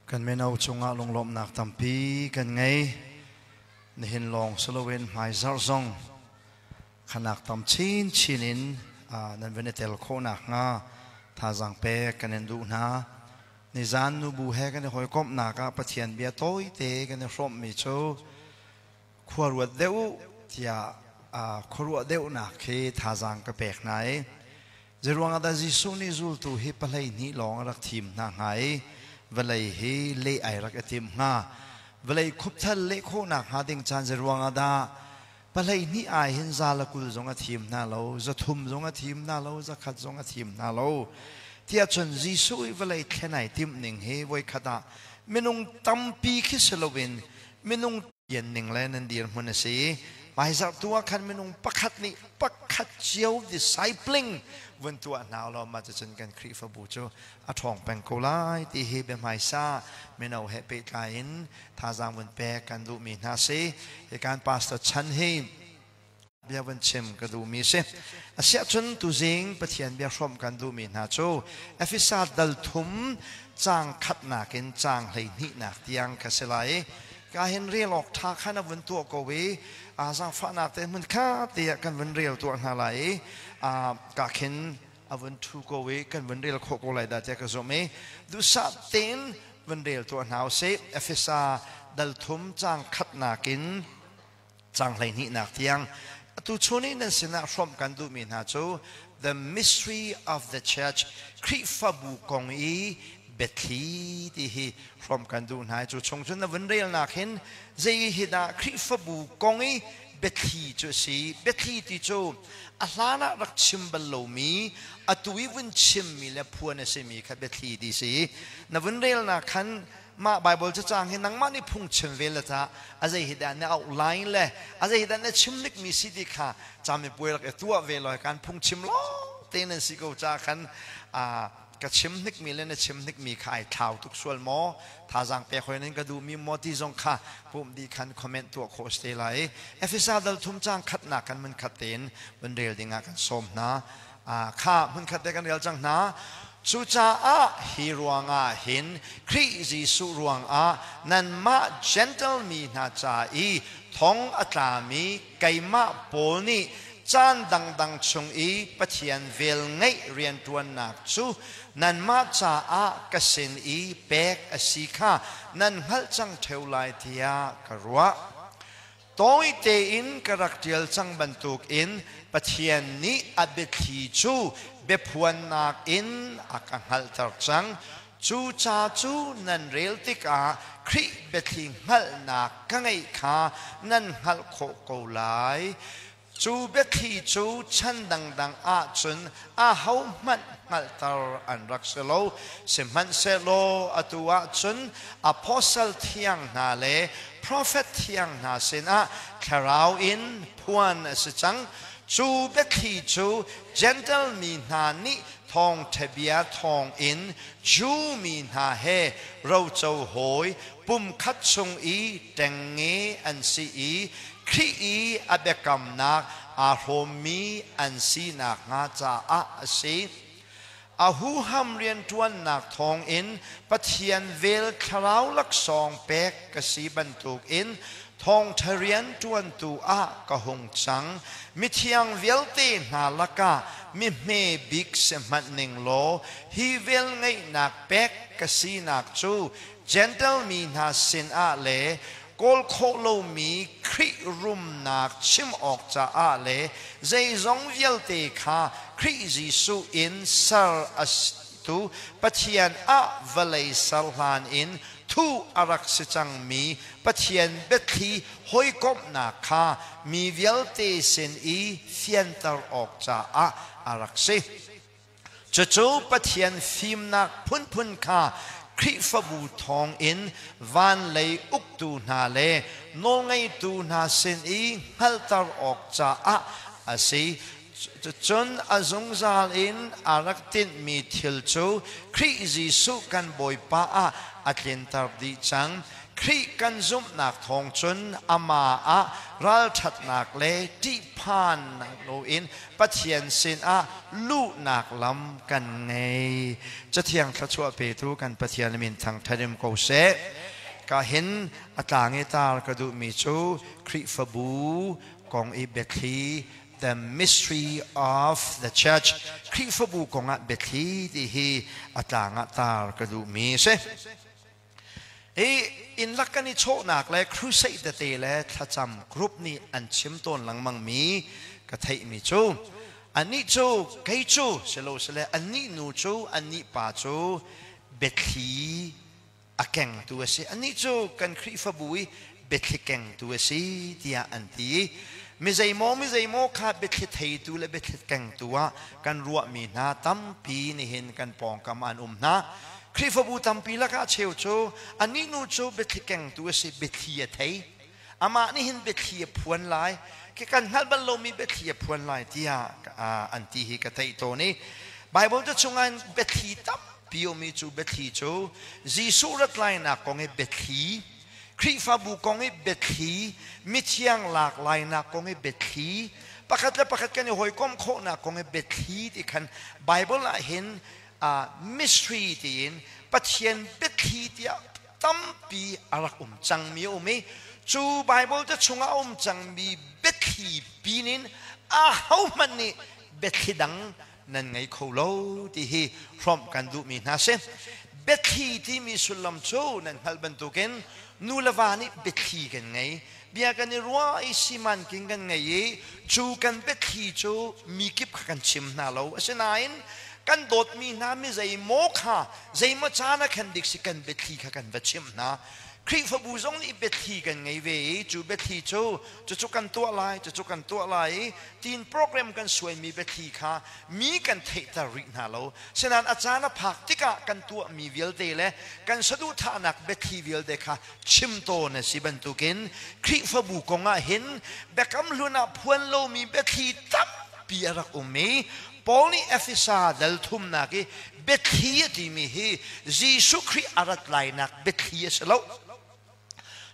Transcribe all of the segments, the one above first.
Kan mino cungah lunglawmhnak tampi kan ngei. Nihin lawng si loin hmaizarh zong khanak tam chinchin in nan van i tel khawh nakhnga thazaang pek kan in duh hna. Nizan nubu he kan i hawikomhnak ah Pathian bia tawite kan i hrawmhmi cu khua ruat deuh u tiah khuaruah deuhnak khi thazaang ka pek hna i Zeiruang ah dah Jesuh nih zultu hi 12 lawng a rak thim hna hnga i vawlei hi leh ai rak i timh hnga? Vawlei khupthal leh khawhnak hnga ding caan zeiruang ah dah 12 ai hin 120 zong a thim hna lo, 300 zong a thim hna lo, 100 zong a thim hna lo? Tiah cun Jesuh i vawlei thlen ai timh ning hi voikhat ah minung tampi khi si loin minung Yan ning le nan dirhmun a si. Hmaizarh tu ah khan minung pakhat nih pakhat cio discipling vun tuah hna law mah cucun kan Khrihfabu cu a ṭhawng peng ko lai ti hi biahmaisa mino he pehtlai in thazaang vun pek kan duhmi hna si. Hi kan pastor chan hi bia vun chim ka duhmi si. Asiahcun tuzing Pathian bia hrawmh kan duhmi hna cu Efesa dal thum caang khatnak in caang 12nak tiang ka si lai. Ka hin rel awk ṭha khan a vun tuah ko i zaangfahnak te hmun kha te ah kan vun rel tuah hna lai i ka khin a vun ṭhu ko i kan vun rel khawh ko lai dah tiah ka zumh i duhsah tein vun rel tuah hna usih. Efesa dal thum caang khatnak in caang 12nak tiang atu chun i nan sinah hrawmh kan duhmi hna cu the mystery of the church, Khrihfabu kong i biathli ti hi hrawmh kan duh hna. Cu chung cun na vun relnak hin zei hi dah Khrihfabu kong i biathli cu a si? Biathli ti cu a hlan ah rak chim bal lomi, atu i vun chimmi le phuan a simi kha biathli ti si. Na vun relnak khan mah Bible cacang hi nangmah nih phungchim ve le ta a zei hi dah na outline le a zei hi dah na chim lik mi si ti kha camipuai rak i tuah ve law kan phungchim lawng te nan si ko ca khan ka chim hnik mi le na chim hnik mi kha ai thlau tuk sual maw, thazaang pek hoi nan ka duh mi maw ti zong kha pum di khan comment tuah khawh ste lai. Efesa dal thum cang khatnak kan mun khat tein vun rel ding ah kan sawm hna. Kha hmun khat te kan rel cang hna. Cucaah hi ruangah hin Khrih Jesuh ruangah nanmah Gentle mi hna ca i thong a tlami keimah Paul nih caan dangdang chung i Pathian velngeih rianṭuannak cu nanmah caah ka sin i pek a si kha nan hngalh cang ṭheo lai tiah ka ruah. Tawi tein ka rak ṭial cang bantukin Pathian nih a biathli cu biaphuannak in a ka hngalhter cang. Cu ca cu nan rel tikah Khrih biathli hngalhnak ka ngeih kha nan hngalh khawh ko lai. Cu biathli cu chan dangdang ahcun ahohmanh hngalhter an rak si lo. Sihmanhsehlaw atu ahcun apostle thiang hna le profet thiang hna sinah thlarau in phuan a si cang. Cu biathli cu Gentle mi hna nih thawngṭha bia thawngin Jew mi hna he roco hawi pumkhat chung i ṭengnge an si i Khrih i a biakamnak aa hrawmmi an si nakhnga caah a si. A huham rianṭuannak thawngin Pathian vel thlarau laksawng pek ka si bantukin thawngṭha rianṭuantu ah ka hung cang. Mithiang vialte hna lakah mi hme bik si hmanh ning law hi velngeihnak pek ka sinak cu Gentle mi hna sinah le kawl khawh lomi Khrih rumnak chim awk caah le zeizong vialte kha Khrih Jesuh in ser a tu Pathian ah vawlei ser hlan in thuh a rak si cangmi Pathian biathli hawikomhnak kha mi vialte sin i fianter awk caah a rak si. Cucu Pathian fimnak phunphun kha Khrihfabu thawngin van lei uktu hna le nawlngeitu hna sin i hngalhter awk caah a si. Cun a zungzal in a rak tinhmi thil cu Khrih Jesuh kan Bawipa ah a tlinter dih cang. Khrih kan zumhnak thawng cun amah ah ralṭhatnak le ṭihphannak loin Pathian sinah luhnak lam kan ngei. Cathiang thluachuah petu kan Pathian min thangṭhat in ko seh. Ka hin a tlang i tar ka duhmi cu Khrihfabu kong i biathli The Mystery of the Church Khrihfabu kongah biathli ti hi a tlang ah tar ka duhmi a si. Hi inn lak kan i chawhnak le crusade tete le thlacam group nih an chim tawn lengmang mi ka theihmi cu anih cu kei cu silosile anih nu cu anih pa cu biathli a kengtu a si. Anih cu kan Khrihfabu i biathli kengtu a si tiah an ti. Mi zeimaw mi zeimaw kha biathli theitu le biathli kengtu ah kan ruahmi hna tampi nihin kan pawngkam an um hna. Khrihfabu tampi lakah cheu cu anih nu cu biathli kengtu a si, biathli a thei. Amah nih hin biathli a phuan lai, khi kan hngalh bal lomi biathli a phuan lai tiah an ti hi ka theih tawn i Baibal cu chungah biathli tampi ummi cu biathli cu Jesuh rat lainak kong i biathli, Khrihfabu kong i biathli, mithiang lak lainak kong i biathli, pakhat le pakhat kan i hawikom khawhnak kong i biathli ti khan Baibal ah hin mystery tiin Pathian biathli tiah tampi a rak um cangmi a um i cu Baibal te chungah a um cangmi biathli pin in ahohmanh nih biathli dang nan ngei kho lo ti hi hrawmh kan duhmi hna si. Biathli timi sullam cu nan hngalh bantukin nu le va nih biathli kan ngei. Bia kan i ruah i simanking kan ngei i cu kan biathli cu mi kip kha kan chim hna lo. Asinain kan dawtmi hna mi zeimaw kha zeimaw caan ah khan dik si kan biathli kha kan va chimh hna. Khrihfabu zong nih biathli kan ngei ve i cu biathli cu cucu kan tuah lai cucu kan tuah lai i tiin program kan suaimi biathli kha mi kan theihter rih hna lo. Sinain a caan a phak tikah kan tuahmi vialte le kan saduhthahnak biathli vialte kha chim tawn a si bantukin Khrihfabu kong ah hin Biakam Hlun ah phuan lomi biathli tampi a rak um i Paul nih Efesa dal thumnak i biathli a timi hi Jesuh Khrih a rat lainak biathli a si lo.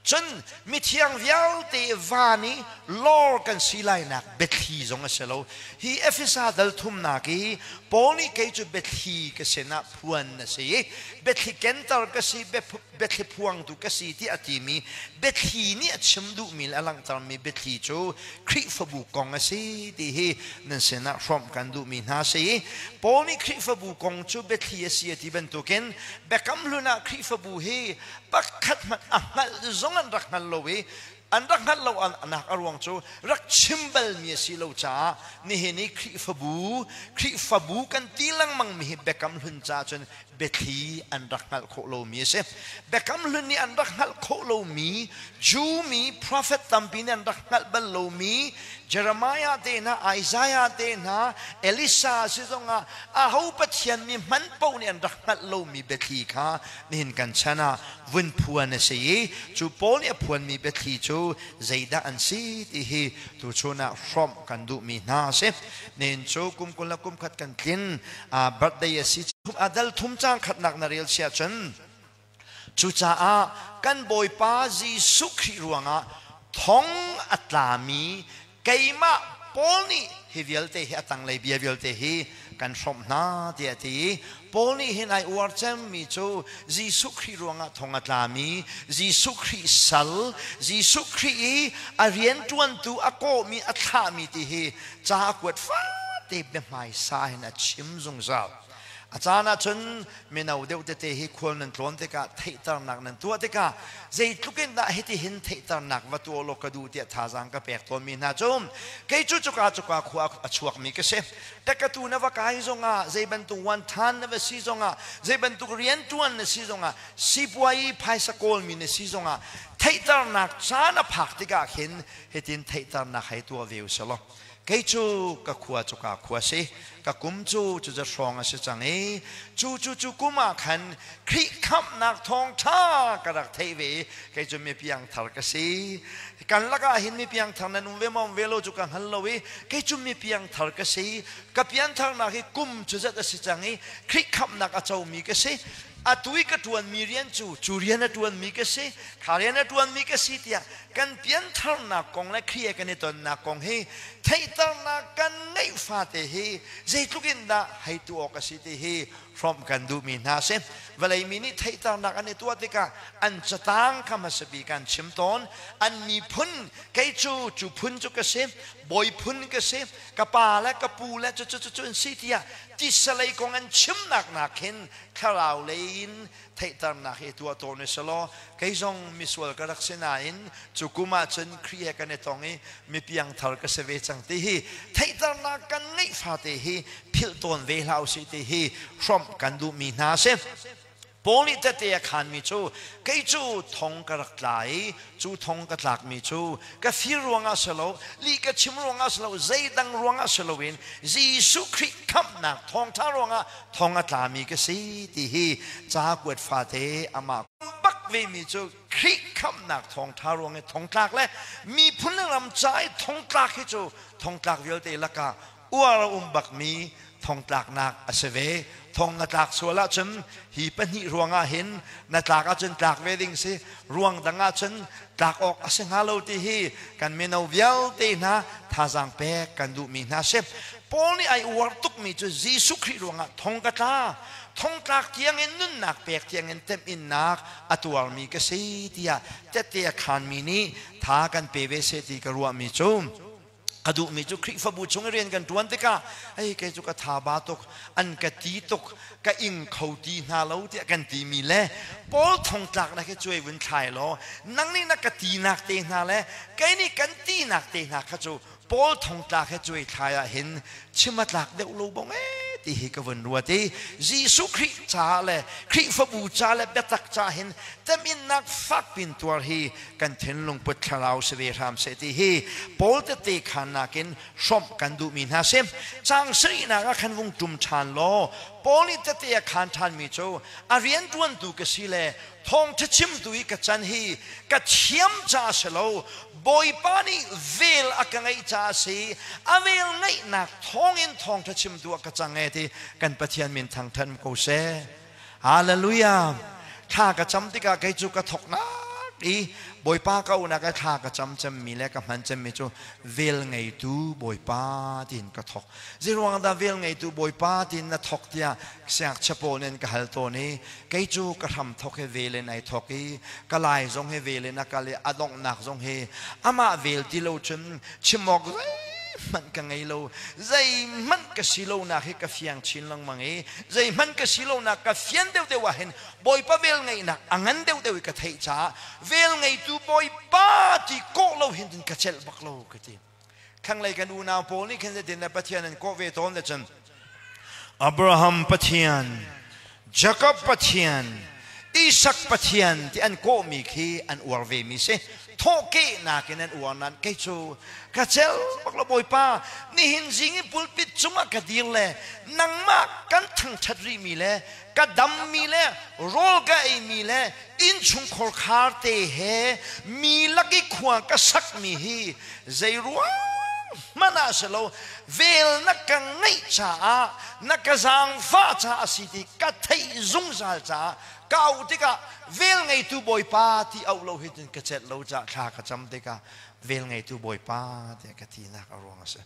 Cun mithiang vialte van i lawr kan si lainak biathli zong a si lo. Hi Efesa dal thumnak i Paul nih kei cu biathli ka sinah phuan a si i biathli kenter ka si biathli phuangtu ka si ti a timi biathli nih a chim duhmi le a langhtermi biathli cu Khrihfabu kong a si ti hi nan sinah hrawmh kan duhmi hna si. Paul nih Khrihfabu kong cu biathli a si a ti bantukin Biakam Hlun ah Khrihfabu hi pakhat hmanh a hngalh zong an rak hngal lo i an rak hngalh lo nak a ruang cu rak chim balmi a si lo caah nihin i Khrihfabu Khrihfabu kan ti lengmang mi hi Biakam Hlun caah cun biathli an rak hngalh khawh lomi a si. Biakam Hlun nih an rak hngalh khawh lomi Jew mi prophet tampi nih an rak hngalh bal lomi Jeremiah te hna, Isaiah te hna, Elisa si zongah aho Pathian mi hman paoh nih an rak hngalh lomi biathli kha nihin kan chan ah vun phuan a si i cu Paul nih a phuanmi biathli cu zeidah an si ti hi tuchun ah hrawmh kan duhmi hna a si. Nihin cu kum 20 le kum khat kan tlin birthday a si a dal thum cang khatnak na rel sia cun cucaah kan Bawipa Jesuh Khrih ruangah thong a tlami keimah Paul nih hi vialte hi a tanglei bia vialte hi kan hrawmh hna tiah a ti. Paul nih hin ai uar cemmi cu Jesuh Khrih ruangah thong a tlami Jesuh Khrih sal Jesuh Khrih i a rianṭuantu a kawhmi a thlahmi ti hi ca a kuat fate biahmaisa hin a chim zungzal. A caan ahcun mino deuh tete hi khual nan tlawn tikah theihternak nan tuah tikah zeitluk in dah hitihin theihternak va tuah law ka duh tiah thazaang ka pek tawnmi hna cu kei cu cuka cuka khua a chuakmi ka si. Takatu na va kai zongah zei bantuk wanṭhan na va si zongah zei bantuk rianṭuan na si zongah sipuai phaisa kawlmi na si zongah theihternak caan a phak tikah khin hitin theihternak hei tuah ve u selaw Kei cu ka khua cu ka khua si, ka kum cu cuza hrawng a si cang i cu cu cu kum ah khan Khrih khamhnak thawngṭha ka rak theih ve i kei cu mi piangthar ka si. Kan lakah hin mi piangthar nan um ve maw um ve lo cu ka hngal lo i kei cu mi piangthar ka si. Ka piantharnak hi kum cu zat a si cang i Khrih khamhnak a comi ka si. Atu i ka ṭuanmi rian cu cu rian a ṭuanmi ka si, kha rian a ṭuanmi ka si tiah kan piantharnak kong le Khrih he kan i tonnak kong hi theihternak kan ngeih fate hi zeitluk in dah hei tu awk a si ti hi hrawmh kan duhmi hna a si. Vawlei mi nih theihternak an i tuah tikah an catang kha hmasa bik an chim tawn. An miphun kei cu cu phun cu ka si, bawi phun ka si, ka pa le ka pu le cu cu cu an si tiah tisalei kong an chimnak nak hin thlarau lei in theihternak hi tuah tawn u selaw kei zong misual ka rak si nain cu kum ah cun Khrih he kan i tong i mi piangthar ka si ve cang ti hi theihternak kan ngeih fate hi philh tawn ve hlah usih ti hi hrawmh kan duhmi hna a si. Paul nih tete a khanmi cu kei cu thong ka rak tla i cu thong ka tlakmi cu ka fir ruangah si lo, lih ka chim ruangah si lo, zeidang ruangah si loin Jesuh Khrih khamhnak thawngṭha ruangah thong a tlami ka si ti hi ca kuat fate amah bak vemi cu Khrih khamhnak thawngṭha ruang i thongtlak le miphun le ram ca i thongtlak hi cu thongtlak vialte lakah uar a um bakmi thongtlaknak a si ve. Thong na tlak sual ahcun hi pahnih ruangah hin na tlak ahcun tlak ve ding si, ruang dang ahcun tlak awk a si hnga lo ti hi kan mino vialte hna thazaang pek kan duhmi hna si. Paul nih ai uar tukmi cu Jesuh Khrih ruangah thong ka tla, thongtlak tiangin nunnak pek tiangin temhinnak a tuarmi ka si tiah tette a khanmi nih tha kan pe ve seh ti ka ruahmi cu ka duhmi cu Khrihfabu chung i rian kan ṭuan tikah hei kei cu ka tha ba tuk, an ka ti tuk, ka ing kho ti hna lo tiah kan timi le Paul thongtlaknak hi cuai vun thlai law nang nih na ka tinak te hna le kei nih kan tinak te hna kha cu Paul thongtlak he cuai thlai ah hin chim a tlak deuh lo bong ee ti hi ka vun ruat i Jesuh Khrih caah le Khrihfabu ca le biatak ca hin teminnak fak pin tuar hi kan thinlung put thlarau si ve hram seh ti hi Paul tete khan nakin hrawmh kan duhmi hna si. Caang sarihnak ah khan vung ṭum ṭhan law Paul nih tete a khan ṭhanmi cu a rianṭuantu ka si le thawngṭha chimtu i ka can hi ka thiam caah si lo, Bawipa nih vel a ka ngeih caah a si, a vel ngeihnak thawngin thawngṭha chimtu ah ka cang e ti kan Pathian min thangṭhat ko seh. Hallelujah! Thla ka cam tikah kei cu ka thawknak i Bawipa ka auhnak ah thla ka cam cemmi le ka hman cemmi cu vel ngeitu Bawipa tiin ka thawk. Zeiruang dah vel ngeitu Bawipa tiin na thawk tiah siangngakchia pawl nih an ka hal tawn i kei cu ka hram thawk hi vel in ai thawk i ka lai zong hi vel in a kal i a donghnak zong hi amah vel ti lo cun chim awk zeihmanh ka ngei lo. Zeihmanh ka si lonak hi ka fiang chin lengmang i zeihmanh ka si lonak ka fian deuhdeuh ah hin Bawipa vel ngeihnak a ngan deuhdeuh i ka theih caah vel ngeitu Bawipa ti kawh lo hin cun ka celh bak lo ka ti. Thlanglei kan unau pawl nih khin zeitin dah Pathian an kawh ve tawn le cun Abraham Pathian, Jakob Pathian, Isak Pathian ti an kawhmi khi an uar vemi si. Thawhkehnak in an uar nain kei cu ka cel bak lo Bawipa, nihin zing i pulpit cungah ka dir le nangmah kan thangṭhat rihmi le ka dammi le rawl ka eimi le innchungkhar khar te he mi lak i khua ka sakmi hi zeiruang hmanh ah si lo vel na ka ngeih caah na ka zaangfah caah a si ti ka theih zungzal caah ka auh tikah vel ngeitu Bawipa ti auh lo hi cun ka celh lo caah thla ka cam tikah vel ngeitu Bawipa tiah ka tinak a ruang a si.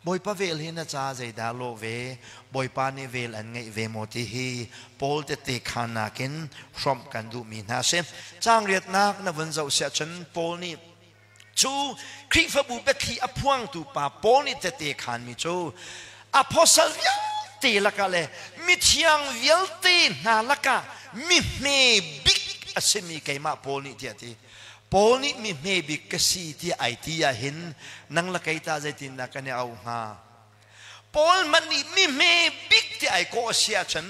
Bawipa vel hi na ca zeidah lawh ve, Bawipa nih vel an ngeih ve maw ti hi Paul tette khaan nakin hrawmh kan duhmi hna a si. Caang riatnak na vun zoh siah cun Paul nih cu Khrihfabu biathli a phuangtu pa Paul nih tette khaanmi cu apostle vialte lakah le mithiang vialte hna lakah mihme bik a simi keimah Paul nih tiah a ti. Paul nih mi hme bik ka si tiah ai ti ahhin nang le kei tah zeitindah kan i auh hnga? Paul hmanh nih mi hme bik ti ai kawh a si ahcun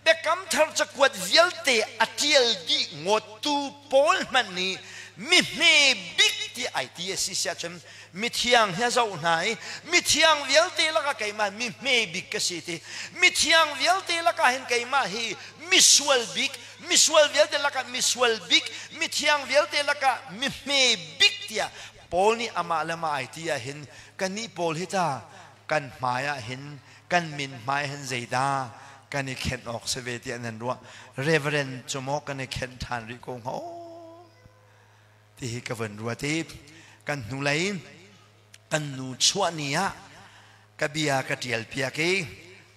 Biakam Thar cakuat vialte a ṭial dih ngawttu Paul hmanh nih mi hme bik ti ai ti a si si ahcun mithiang hi a zoh hna i mithiang vialte lakah keimah mi hme bik ka si ti mithiang vialte lakah hin keimah hi misual bik misual vialte lakah misual bik mithiang vialte lakah mihme bik tiah Paul nih amah le mah ai ti ah hin kannih Paul hi ta kan hmai ah hin kan min hmai hin zeidah Kan i khenh awk si ve tiah nan ruah? Reverend cu maw kan i khenh ṭhan rih ko hnga ti hi ka vun ruat i kan hnulei kan nu chuah ni ah ka bia ka ṭial piak i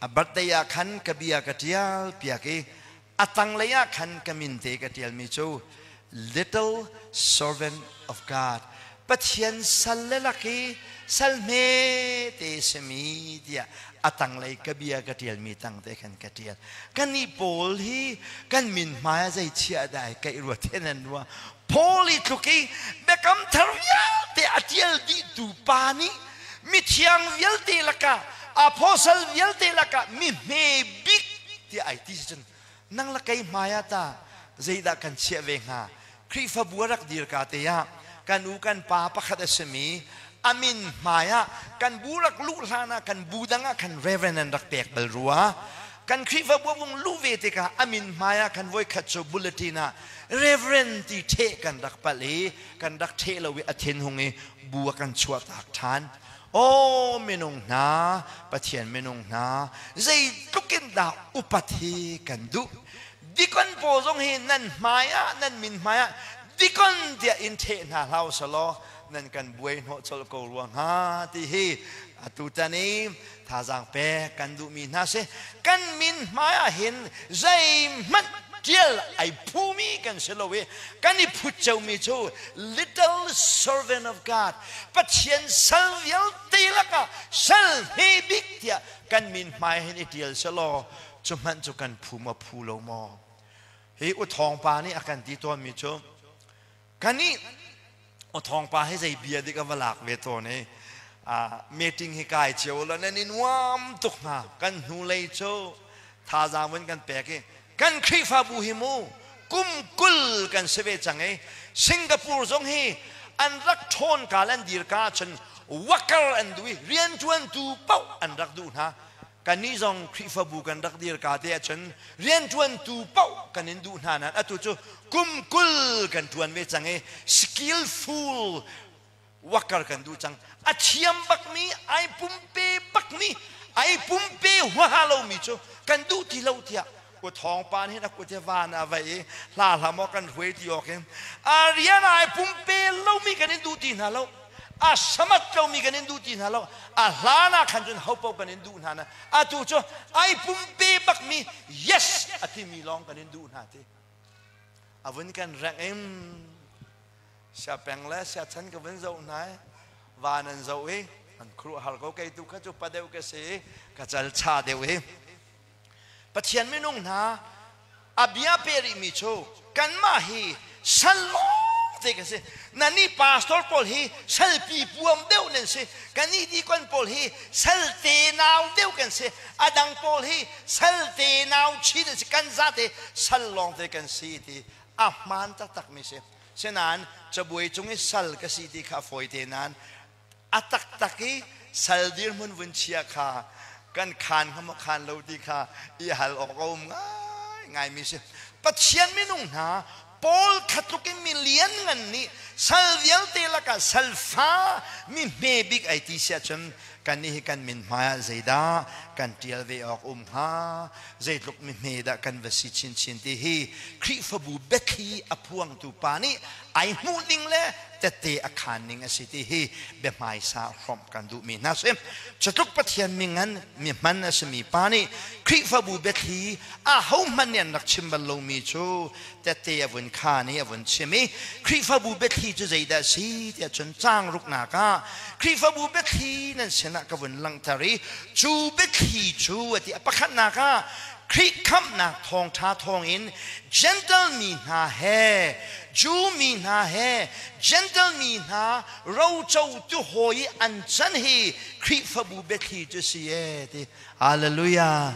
a birthday ah khan ka bia ka ṭial piak i a tanglei ah khan ka min te ka ṭialmi cu Little Servant of God, Pathian sal le lak i sal hme te simi tiah a tanglei ka bia ka ṭialmi tang te khan ka ṭial. Kannih Paul hi kan min hmai ah zei chiah dah kaih rua te nan rua? Paul i tluk i biakam thar vialte a ṭial dihtu pa nih mithiang vialte lakah, apostle vialte lakah mi hme bik tiah ai ti si cun nang le kei hmai ah ta zeidah kan chiah ve hnga? Khrihfabu a rak dir ka te ah kan u kan pa pakhat a simi a min hmai ah kan bu rak luh hlan ah kan bu dang ah khan reverend an rak pek bal rua. Kan Khrihfabu a vung luh ve tikah a min hmai ah khan voikhat cu bulletin ah reverend ti ṭheh kan rak palh i kan rak ṭheh lo i a thinhung i bu a kan chuahtak ṭhan. Aw minung hna, Pathian minung hna, zeitluk in dah upat hi kan duh? Dikon pawl zong hi nan hmai ah, nan min hmai ah dikon tiah in ṭheh hna hlah usalaw nan kan buai hnawh colh ko rua hnga ti hi atutan i thazaang pek kan duhmi hna si. Kan min hmai ah hin zeihmanh ṭial ai phumi kan si lo i kan i phut ciomi cu little servant of God, Pathian sal vialte lakah sal hme bik tiah kan min hmai hin i ṭial selaw cu hmanh cu kan phu maw phu lo maw? Hi u thawngpa nih a kan ti tawnmi cu kanih u thawngpa hi zei bia dik a va lak ve tawn i meeting hi kai cio lo nan i nuam tuk hna. Kan hnulei cu thazaang vun kan pek i kan Khrihfabu hi mu kum 20 kan si ve cang i Singapore zong hi an rak ṭhawn ka le an dir ka ahcun worker an duh i rianṭuantu paoh an rak duh hna. Kannih zong Khrihfabu kan rak dir ka te ahcun rianṭuantu paoh kan in duh hna nain atu cu kum 20 kan ṭuan ve cang i skillful worker kan duh cang. A thiam bakmi, ai pumpe bakmi, ai pumpe huaha lomi cu kan duh ti lo tiah u thawngpa nih a kut hi van a vai i hla hla maw kan hruai ti awk in a rian ai pumpe lomi kan in duh ti hna lo, a samat lomi kan in duh ti hna lo. A hlan ah khan cun hopo kan in duh hna na atu cu ai pumpe bakmi, yes a timi lawng kan in duh hna ti a vun kan reng in siapeng le siachan ka vun zoh hna i van an zoh i an khuaruahhar ko. Kei tu kha cu pa deuh ka si, ka cal cha deuh i Pathian minung hna, a bia pe rihmi cu kanmah hi sal lawng te kan si. Nannih pastor pawl hi salpi puam deuh nan si, kannih dikon pawl hi sal te nau deuh kan si, a dang pawl hi sal te nau chin an si, kan zate sal lawng te kan si ti a hmaan taktakmi si. Sinain cabuai cung i sal ka si ti kha a fawi te nain a taktak i sal dirhmun vun chia kha kan khaan hnga maw khaan lo ti kha i hal awk a um ngai ngaimi si. Pathian minung hna, Paul kha tluk in mi lianngan nih sal vialte lakah salfa mi hme bik ai ti si ahcun kannih hi kan min hmai ah zeidah kan ṭial ve awk um hnga, zeitluk mi hme dah kan va si chinchin ti hi Khrihfabu biathli a phuangtu pa nih ai hmuh ning le tette a khaan ning a si ti hi biahmaisa hrawmh kan duhmi hna si. Cutluk Pathian mingan mi hman a simi pa nih Khrihfabu biathli a hohmanh nih an rak chim bal lomi cu tette a vun khaan i a vun chim i Khrihfabu biathli cu zeidah a si tiah cun caang ruknak ah Khrihfabu biathli nan sinah ka vun langhter i cu biathli cu a ti. A pakhatnak ah Khrih khamhnak thawngṭha thawngin Gentle mi hna he Jew mi hna he Gentle mi hna rocotu hawi i an can hi Khrihfabu biathli cu si ee ti. Hallelujah.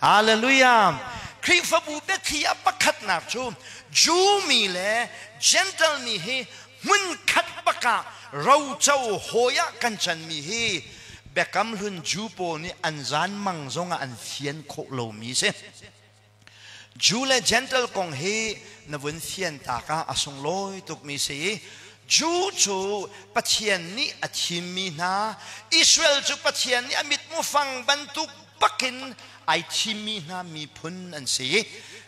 Hallelujah. Khrihfabu biathli a pakhatnak cu Jew mi le Gentle mi hi hmunkhat bakah roco hawi ah kan canmi hi Biakam Hlun Jew pawl nih an zanmang zongah an fian khawh lomi si. Jew le Gentle kong hi na vun fian tak ah a sunglawi tukmi si i Jew cu Pathian nih a thimmi hna, Israel cu Pathian nih a mitmu fang bantuk bakin ai thimmi hna miphun an si.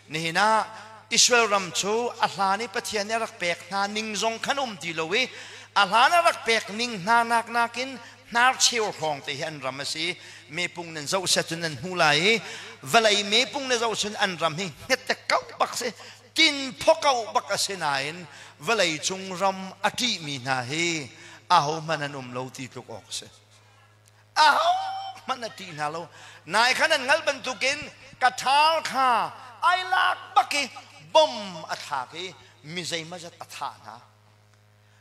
Nihin ah Israel ram cu a hlan i Pathian nih a rak pek hna ning zong khan um ti lo i a hlan a rak pek ning hna nak nakin hnarcheu hrawng te hi an ram a si. Mepung nan zoh set cun nan hmu lai i vawlei mepung na zoh cun an ram hi hnget kau bak si, tin phokau bak a si nain vawlei cung ram a ṭihmi hna hi ahohmanh an um lo ti tluk awk a si. Ahohmanh a ṭih hna lo. Nai khan an hngalh bantukin ka ṭhal kha ai lak bak i bom a thlak i mi zeimawzat a thah hna.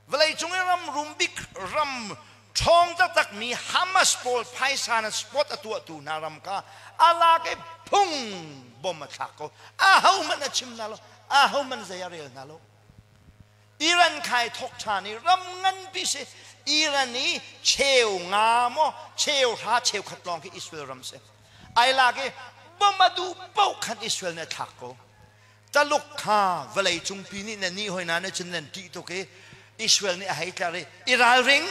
Vawleicung i ram rum bik ram ṭhawng taktakmi Hamas pawl phaisa na sport a tuahtu hna ram kha a lak i phung bom a thlak ko. Ahohmanh a chim hna lo. Ahohmanh zei a rel hna lo. Iran khai thok ṭhan i ram nganpi si. Iran i cheu nga maw cheu hra cheu khat lawng khi Israel ram si. Ai lak i bom a duh paoh khan Israel nih a thlak ko. Taluk kha vawlei cungpi nih nan nih hoi na cun nan ṭih tuk i Israel nih a hei tlar i i ralring,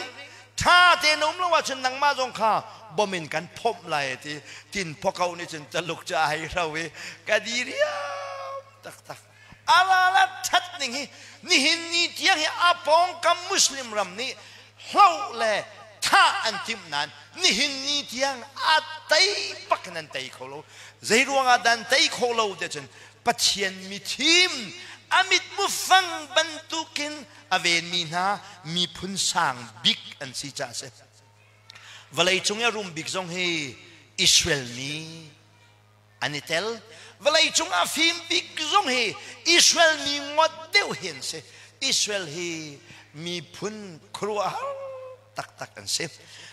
ṭha tein um lo ahcun nangmah zong kha bom in kan phomh lai a ti. Tin phoko nih cun Taluk cu a hei hro i ka di riam taktak. A ral a ṭhat ning hi nihin ni tiang hi a pawngkam Muslim ram nih hloh le thah an timh nain nihin ni tiang a tei bak in an tei kho lo. Zei ruangah dah an tei khawh lo tiah cun Pathian mithim a mitmu fang bantukin a venmi hna miphun sang bik an si caah a si. Vawleicung i a rum bik zong hi Israel mi an i tel. Vawleicung a fim bik zong hi Israel mi ngawt deuh hi an si. Israel hi miphun khuaruahhar taktak an si.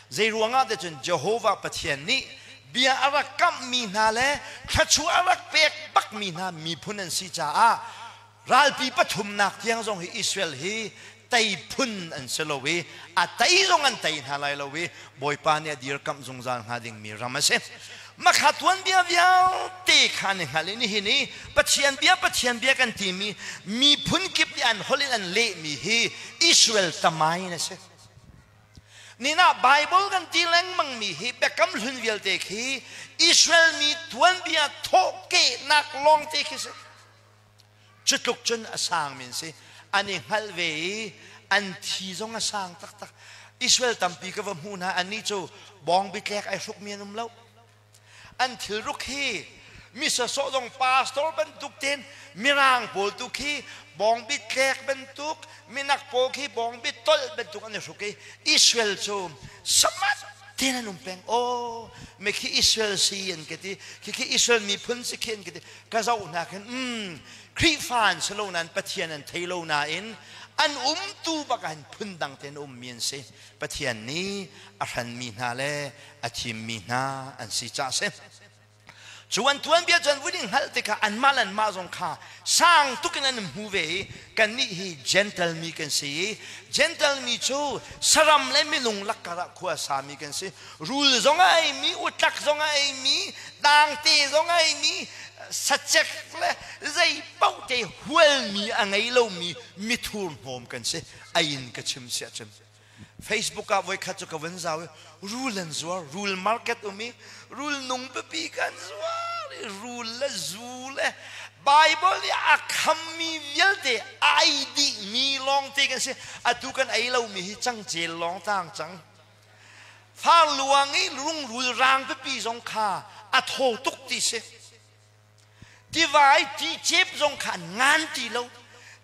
Zei ruangah te cun Jehovah Pathian nih bia a rak kamhmi hna le thluachuah a rak pek bakmi hna miphun an si caah ralpi pathumnak tiang zong hi Israel hi tei phun an si lo i a tei zong an tei hna lai lo i Bawipa nih a dirkamh zungzal hnga dingmi ram a si. Makha tuanbia vialte kha an i hngalh i nihin i Pathian bia, Pathian bia kan timi miphun kip nih an holh in an lehmi hi Israel tamain a si. Nina Bible kan ti lengmangmi hi biakam hlun vialte khi Israel mi tuanbia thawhkehnak lawngte khi si. Cu tluk cun a sang min si. An i hngalh ve i an thi zong a sang taktak. Israel tampi ka va hmuh hna, annih cu bawng bitlek ai hrukmi an um lo. An thilruk hi mi sawsawh zong pastor bantuk ten mirang pawl tu khi bawng bitlek bantuk, minak pawl khi bawng bitolh bantuk an i hruk i Israel cu samat ten an um peng. Aw, mi khi Israel si an ka ti, khi khi Israel miphun si khi an ka ti. Ka zoh hna khin Khrihfa an si lo nain Pathian an thei lo nain an umtu bak ah hin phundang tein ummi an si. Pathian nih a hranmi hna le a thimmi hna an si caah si. Cu an tuanbia cu an vun i hngalh tikah anmah le anmah zong kha sang tuk in an hmu ve i kannih hi Gentle mi kan si i Gentle mi cu saram le minung lakkar ah khua sami kan si. Rul zong a eimi, utlak zong a eimi, dangte zong a eimi, sacek le zei paoh te hualmi a ngei lomi mithur hnawm kan si. Ai in ka chim siah cun. Facebook ah voikhat cu ka vun zau i rul an zuar, rul market um i rul nung pipi kan zuar i rul le zu le Bible nih a khammi vialte ai dihmi lawngte kan si. Atu kan ei lomi hi cangcel lawng tang cang. Far luang i rungrul rang pipi zong kha a thaw tuk ti si. Tiva i ti cep zong kha an ngan ti lo.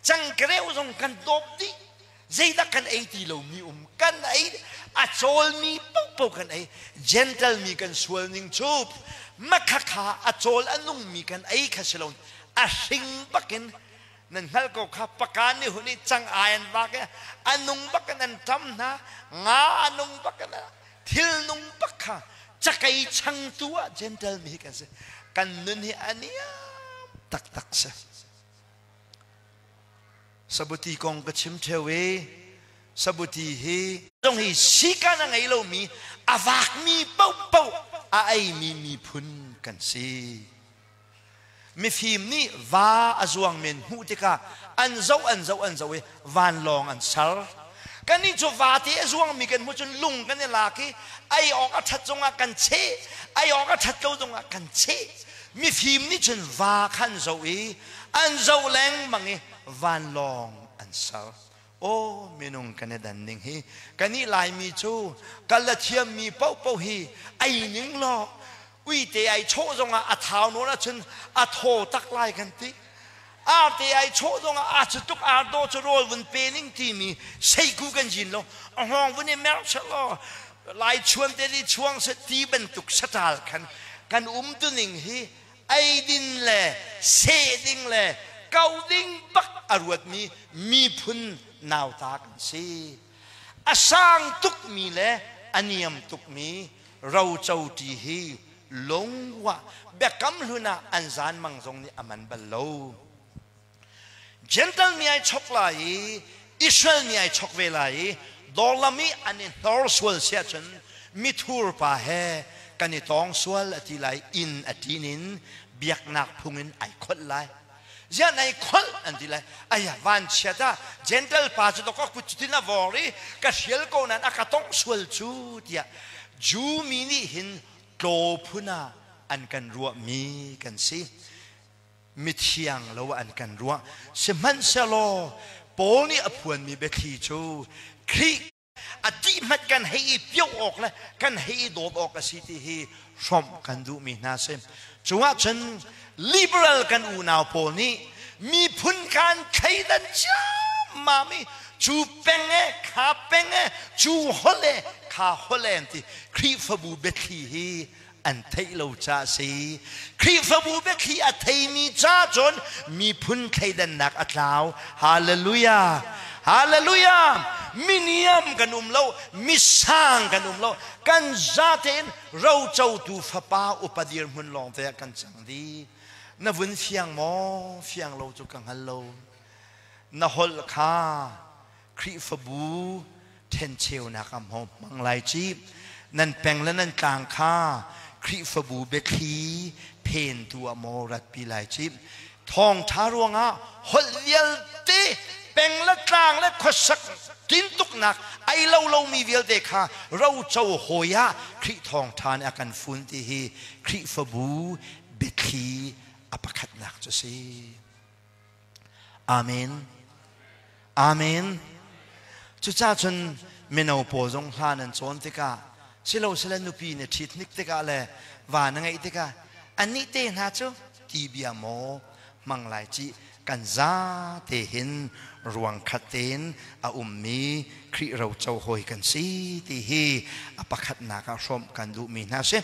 Cangkareuh zong kan dawp dih. Zeidah kan ei ti lomi um. Kan ei a cawlmi paohpaoh kan ei. Gentle mi kan sual ning cu makhakha a cawl a nungmi kan ei kha si lo. A hring bakin nan hngalh ko kha pakan nih hun i cang ai an vak i a nung bak in an ṭam hna, nga a nung bak in thil nung bak kha cakei changtu ah Gentle mi hi kan si. Kan nun hi a niam taktak si. Sabuti kong ka chim ṭheo i sabuti hi zong hi sikan a ngei lomi a vakmi paohpaoh a eimi miphun kan si. Mifim nih va a zuang men hmuh tikah an zoh an zoh an zoh i vanlawng an ser. Kannih cu vate a zuangmi kan hmuh cun lung kan i lak i ei awk a ṭhat zongah kan cheh, ei awk a ṭhat lo zongah kan cheh. Mifim nih cun va kha an zoh i an zoh lengmang i vanlawng an ser. Aw minung kan i dan ning hi kanih Laimi cu kal a thiammi paohpaoh hi ei ning law uite ai chawh zongah a thau nawn ahcun a thaw tak lai kan ti. Arte ai chawh zongah a cu tuk ar daw cu rawl vun pe ning timi seiku kan zin lo a hngawng vun i merh seh law lai chuan te li chuang seh ti bantuk saṭal khan kan um tuning hi eidin le seh ding le ko ding bak a ruatmi miphun nauta kan si. A sang tukmi le a niam tukmi roco ṭi hi lungwa biakam hlun ah an zan mang zong nih a man bal lo. Gentle mi ai chok lai i Israel mi ai chok ve lai i dawrlam i an i hnor sual si ahcun mithur pa he kan i tawng sual a ti lai inn a ṭin in biaknak phung in ai kholh lai. Ziah nai kholh an ti lai. Aya vanchiat ah Gentle pa cu dok kut cutin a vawr i ka hrial ko nain a ka tongh sual cu tiah Jew mi nih hin tlaw phun ah an kan ruahmi kan si. Mithiang lo an kan ruah. Sihmanhsehlaw Paul nih a phuanmi biathli cu Khrih a tih hmanh kan hei i pioh awk le kan hei i dawt awk a si ti hi hrawmh kan duhmi hna si. Cungah cun liberal kan unau pawl nih miphun kan thleidan ciammam i cu peng e kha peng e cu holh e kha holh e an ti. Khrihfabu biathli hi an theih lo ca a si. Khrihfabu biathli a theimi ca cun miphun thleidannak a tlau. Hallelujah! Hallelujah! Miniam kan um lo, misang kan um lo. Kan zatein rocotu fapa upa dirhmun lawng te ah kan cang dih. Na vun fiang maw? Fiang lo cu ka hngal lo. Na holh kha Khrihfabu ṭhencheunak ah maw hmang lai ci nan peng le nan tlang kha Khrihfabu biathli phentu ah maw ratpi lai ci thawngṭha ruangah holh vialte peng le tlang le khuasak tintuknak ai lo lomi vialte kha roco hawi ah Khrih thawngṭha nih a kan fun ti hi Khrihfabu biathli a pakhatnak cu si. Amen. Amen. Cucaah cun mino pawl zong hla nan cawn tikah silosile nupi na ṭhit hnik tikah le va na ngeih tikah annih te hna cu ti bia maw hmang lai cih kan za te hin ruang khat tein a ummi Khrih roco hawi kan si ti hi a pakhatnak ah hrawmh kan duhmi hna si.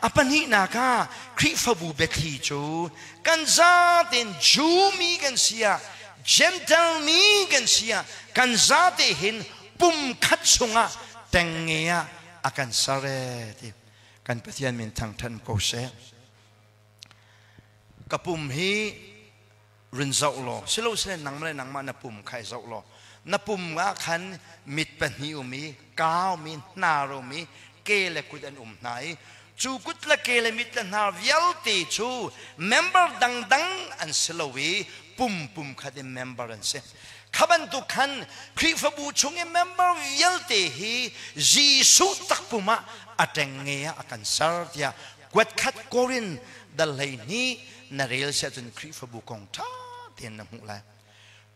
A pahnihnak ah Khrihfabu biathli cu kan zatein Jew mi kan si ah Gentile mi kan si ah kan zate hin pum khat chungah tengnge ah a kan ser e ti kan Pathian min thangthan ko seh. Ka pum hi run zoh law silosile nangmah le nangmah na pum kha i zoh law na pum ah khan mit pahnih um i kaa um i hnar um i ke le kut an um hna i cu kut le ke le mit le hnar vialte cu member dangdang an si lo i pum pum khat in member an si. Kha bantuk khan Khrihfabu chung i member vialte hi Jesuh takpum ah a ṭengnge ah a kan ser tiah kuat khat Korin dal 12 na rel si ahcun Khrihfabu kong ṭha tein na hmuh lai.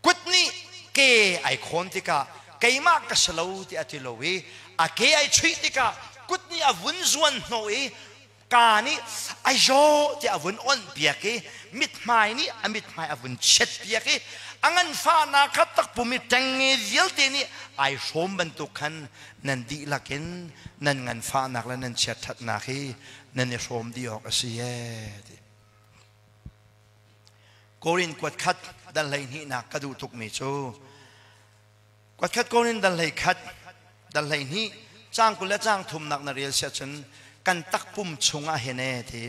Kut nih ke ai khawn tikah keimah ka si lo tiah a ti lo i a ke ai chuih tikah kut nih a vun zuan hnawh i ka nih a zaw tiah a vun onh piak i mithmai nih a mithmai a vun chiat piak i a nganfahnak kha takpum i ṭengnge vialte nih ai hrawm bantuk khan nan dihlak in nan nganfahnak le nan chiatṭhatnak hi nan i hrawm dih awk a si ee ti. Korin kuat khat dal 12nak ka duh tukmi cu kuat khat Korin dal 11 dal 12 caang 20 le caang thumnak na rel siah cun kan takpum chungah hin ee ti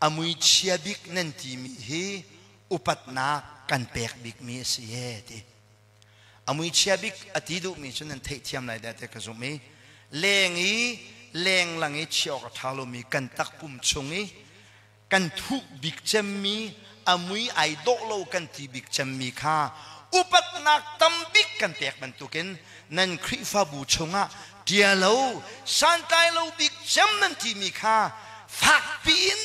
a mui chia bik nan timi hi upatnak kan pek bikmi a si ee ti. A mui chia bik a ti duhmi cu nan theihthiam lai dah tiah ka zumh i leng i lenglang i chiah awk a ṭha lomi kan takpum chung i kan thuh bik cemmi a mui ai dawh lo kan ti bik cemmi kha Upatnak tambik kan pek bantukin nan Khrihfabu chungah ṭialo santlai lo bik cem nan timi kha fakpi in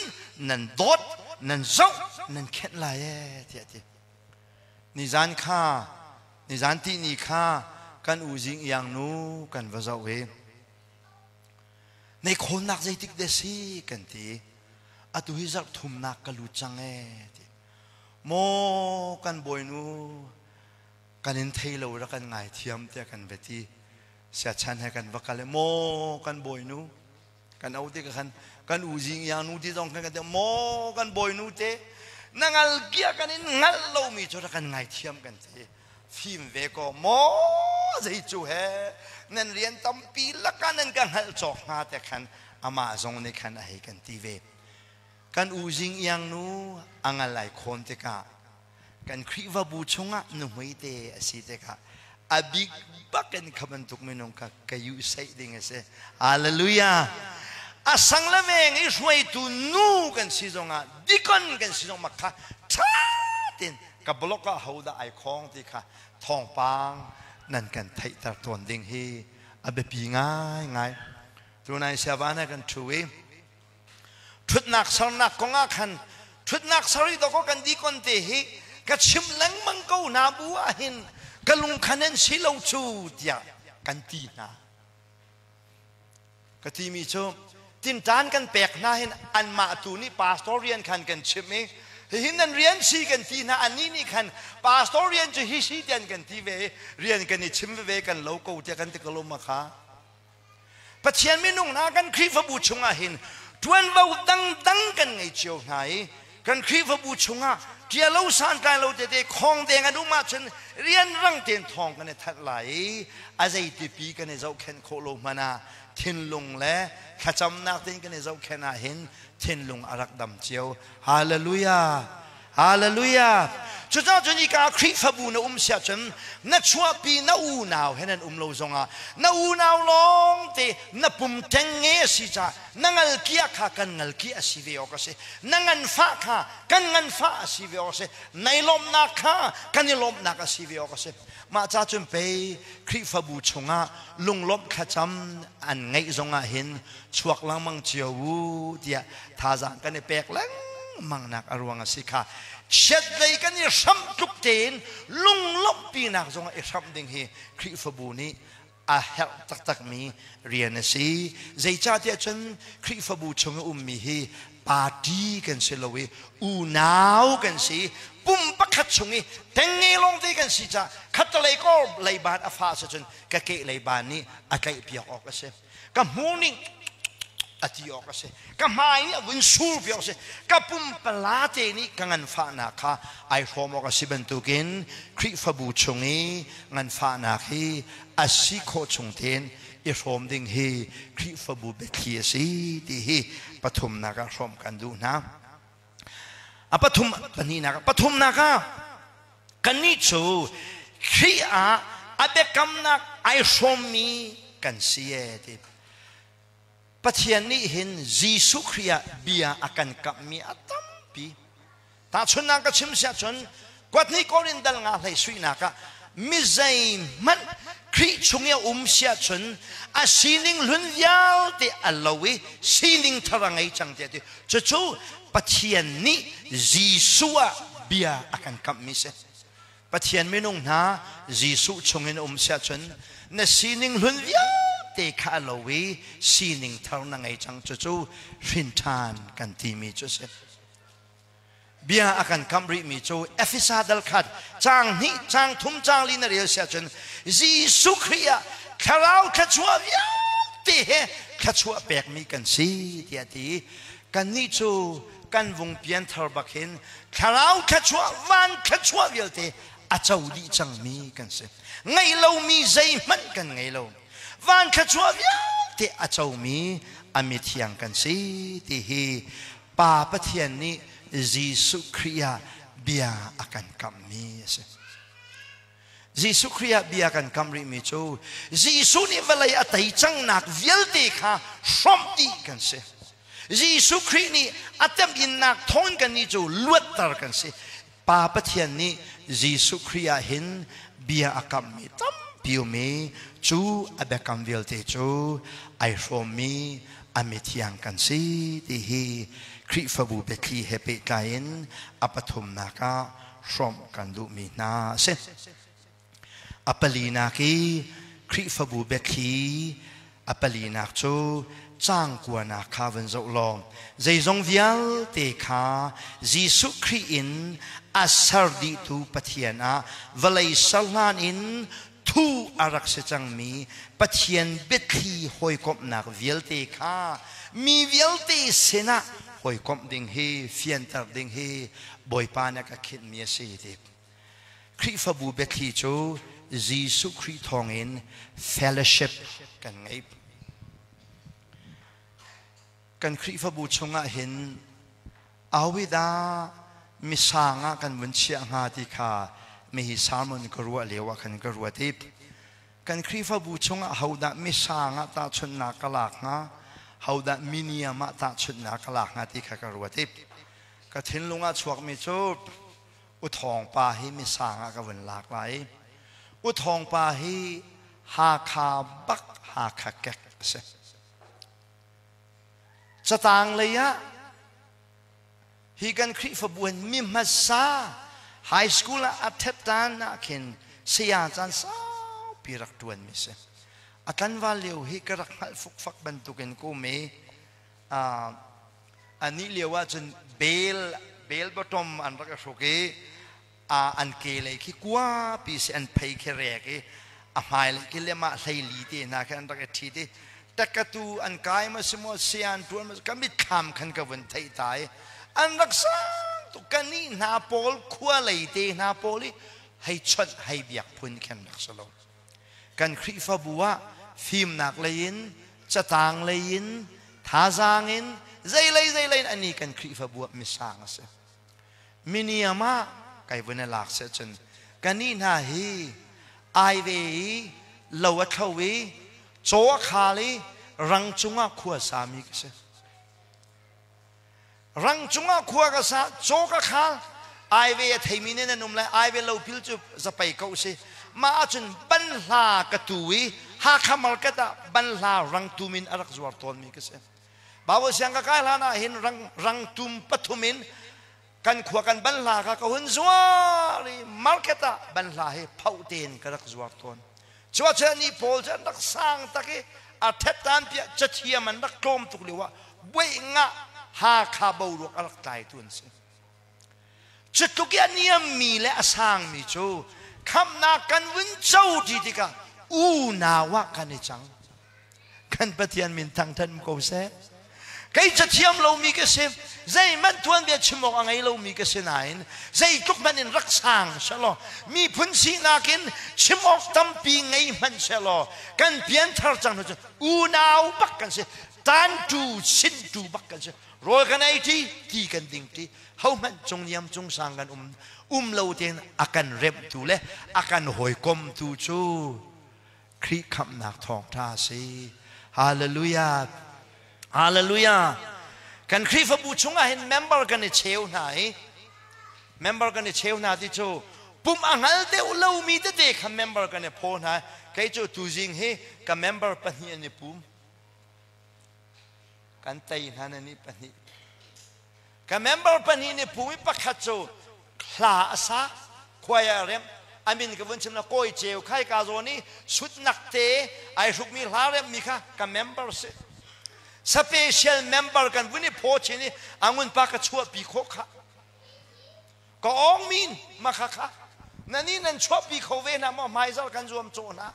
nan dawt, nan zoh, nan khenh lai ee tiah a ti. Nizan kha, nizan tihni kha kan u Zing Iang nu kan va zoh i nei khawnnak zeitik de si kan ti. Atu hi zarh thumnak ka lut cang ee ti. Maw kan bawinu kan in thei lo rak kan ngaithiam tiah kan va ti. Siachan he kan va kal i maw kan bawinu kan au te ka khan kan u zing yang nu ti zong khan kan ti maw kan bawinu te na ngal kia kan in ngal lomi cu rak kan ngaithiam kan ti. Fim ve ko maw zei cu he nan rian tampi laka nan ka hngalh cawk hnga te khan amah zong nih khan a hei kan ti ve. Kan u Zing Iang nu a ngal ai khawn tikah kan Khrihfabu chungah nuhmei te a si tikah a bik bak in kha bantuk minung kha ka yu seih ding a si. Hallelujah! A sang le veng i hruaitu nu kan si zongah dikon kan si zong mak kha ṭha tein ka blog ah hodah ai khawng ti kha thawngpang nan kan theihter tawn ding hi a biapi ngaingai. Tunai siavan kan ṭhu i Ṭhutnak sernak kong ah khan ṭhutnak ser i dawkaw kan dikon te hi ka chim lengmang ko hna bu ah hin ka lungkhan an si lo cu tiah kan ti hna. Ka timi cu tinṭan kan pek hna hin anmah tu nih pastor rian khan kan chimh i hihin nan rian si kan ti hna, annih nih khan pastor rian cu hi si tian kan ti ve i rian kan i chim veve kan lo ko tiah kan ti ko lo ma kha. Pathian minung hna kan Khrihfabu chungah hin ṭuanvo dangdang kan ngei cio hna i kan Khrihfabu chungah ṭialo santlai lo tete khawngdeng an um ahcun rianrang tein thawng kan i thanh lai i a zeitipi kan i zohkhenh khawh lo hmanh ah thinlung le thlacamnak tein kan i zohkhenh ahhin thinlung a rak dam cio. Hallelujah! Hallelujah! Cucaah cun hika Khrihfabu na um siah cun na chuahpi na unau he nan um lo zongah na unau lawngte na pum ṭengnge a si caah na ngalkiah kha kan ngalkiah a si ve awk a si. Na nganfah kha kan nganfah a si ve awk a si. Nai lawmhnak kha kan i lawmhnak a si ve awk a si. Mah ca cun pei Khrihfabu chungah lunglawmh thlacam an ngeih zongah hin chuak lengmang cio u tiah thazaang kan i pek lengmang nak a ruang a si kha. Chiatlei kan i hramh tluk tein lunglawmhpinak zong i hramh ding hi Khrihfabu nih a herh taktakmi rian a si. Zeicahtiah cun Khrihfabu chung i ummi hi party kan si lo i unau kan si, pum pakhat chung i tengnge lawngte kan si caah khattelei kor leiban a fa si cun ka ke leiban nih a tlaihpiak awk a si. Ka hmu ning a ti awk a si. Ka hmai nih a vun sur awk a si. Ka pumpala te nih ka nganfahnak kha ai hrawm awk a si bantukin Khrihfabu chung i nganfahnak hi a si khawh chung tein i hrawm ding hi Khrihfabu biathli a si ti hi pathumnak ah hrawm kan duh hna. A pathum pahnihnak pathumnak ah kannih cu Khrih ah a biakamnak ai hrawmmi kan si ee ti. Pathian nih hin Jesuh Khrih ah bia a kan kamhmi a tampi. Tahchunhnak ka chim siah cun kuathnih Korin dal nga hlei suinak ah mi zeihmanh Khrih chung i a um siah cun a sining hlun vialte a lo i sining thar a ngei cang tiah ti. Cucu Pathian nih Jesuh ah bia a kan kamhmi si. Pathian minung hna Jesuh chungin um siah cun na sining hlun vialte kha a lo i sining thar na ngei cang. Cucu hrin ṭhan kan timi cu a si. Bia a kan kamh rihmi cu Efesa dal khat caang hnih, caang thum, caang li na rel siah cun Jesuh Khrih ah thlarau thluachuah vialte he thluachuah pekmi kan si tiah a ti. Kannih cu kan vung pianthar bak hin thlarau thluachuah, van thluachuah vialte a co dih cangmi kan si. Ngeih lomi zeihmanh kan ngei lo. Van thluachuah vialte a comi a mithiang kan si ti hi Pa Pathian nih Jesuh Khrih ah bia a kan kamhmi a si. Jesuh Khrih ah bia kan kamh rihmi cu Jesuh nih vawlei a tei cangnak vialte kha hrawmh dih kan si. Jesuh Khrih nih a temhinnak thawngin kannih cu luatter kan si. Pa Pathian nih Jesuh Khrih ah hin bia a kamhmi tampi um i cu a biakam vialte cu ai hrawmmi a mithiang kan si ti hi Khrihfabu biathli he pehtlai in a pathumnak ah hrawmh kan duhmi hna a si. A palinak i Khrihfabu biathli a palinak cu caang kuanak kha van zoh law zeizong vialte kha Jesuh Khrih in a ser dihtu Pathian ah vawlei ser hlan in thu a rak si cangmi Pathian biathli hawikomhnak vialte kha mi vialte sinah hawikomh ding hi fianter ding hi Bawipa nih a ka khinhmi a si ti. Khrihfabu biathli cu Jesuh Khrih thawngin fellowship kan ngei. Kan Khrihfabu chungah hin awida misang ah kan vun chiah hnga ti kha mihi sermon ka ruah lio ah khan ka ruat i kan Khrihfabu chungah hodah misang ah tahchunhnak ka lak hnga hodah miniam ah tahchunhnak ka lak hnga ti kha ka ruat i ka thinlung ah chuakmi cu U Thawng pa hi misang ah ka vun lak lai. U Thawng pa hi Hakha bak Hakha kek a si. Catang lei ah hi kan Khrihfabu hin mi hmasa high school ah a thet tan ah khin saya caan saupi rak tuan mi si. A tlanval lio hi ka rak hngalh fukfak bantukin ka um i Anih lio ahcun bel bel bottom an rak i hruk i an ke lei khi kuapi si an phei khi rek i a hmailei khi lemah hleili te hna khi an rak i ṭhit i takatu an kai ma si maw sian ṭuan ma ka mitthlam khan ka vun theih ta i an rak sang tuk ka nih hna pawl khua lei te hna pawl i hei chawnh hei biak phun khin rak si lo. Kan Khrihfabu ah fimnak lei in, catang lei in, thazaang in, zeilei zeilei in ani kan Khrihfabu ah misang a si. Miniam ah kai vun i lak seh cun kanih hna hi ai ve i lo a thlo i caw a khal i rang cungah khua sami ka si. Rang cungah khua ka sa, caw ka khal, ai ve a theimi nih nan um lai, ai ve lo pil cu zapei ko si. Mah ahcun banhla ka tu i Hakha market ah banhla rangtum in a rak zuar tawnmi ka si. Babu siang ka kai hlan ah hin rang, rangtum pathum in kan khua kan banhla kha ka hun zuar i market ah banhla hi phoh tein ka rak zuar tawn. Cuacun ni pawl cu an rak sang tak i a thettan piah cathiam an rak tlawm tuk lio ah buaih ngah Hakha boruak a rak tlaitu an si. Cutluk i a niammi le a sangmi cu khamhnak kan vun co ti tikah unau ah kan i cang. Kan Pathian min thangthat ko seh. Kei cathiam lomi ka si, zeihmanh tuanbia chim awk a ngei lomi ka si nain zeitluk hmanh in rak sang selaw miphun sinak in chim awk tampi ngei hmanh selaw kan pianthar cang hnu cun unau bak kan si, tantu sintu bak kan si. Rawl kan ei ṭi, ti kan ding ṭi, hohmanh cungniam cungsang kan um um lo tein a kan remhtu le a kan hawikomtu cu Khrih khamhnak thawngṭha a si. Hallelujah. Hallelujah. Kan Khrihfabu chungah hin member kan i cheu hna i member kan i cheu hna ti cu pum a hngal deuh lomi tete kha member kan i phaw hna. Kei cu tuzing hi ka member pahnih an i pum. Kan tei hna na nih pahnih. Ka member pahnih nih pum i pakhat cu hla a sa khuai a remh amin ka vun chim na kawi ceu khai ka zawn i sutnak te ai hrukmi hla remhmi kha ka member si special member kan vun i phaw chin i angun pa ka chuahpi khawh kha ka ong min ma kha kha nani nan chuahpi kho ve hna maw hmaizar kan zuam cawh hna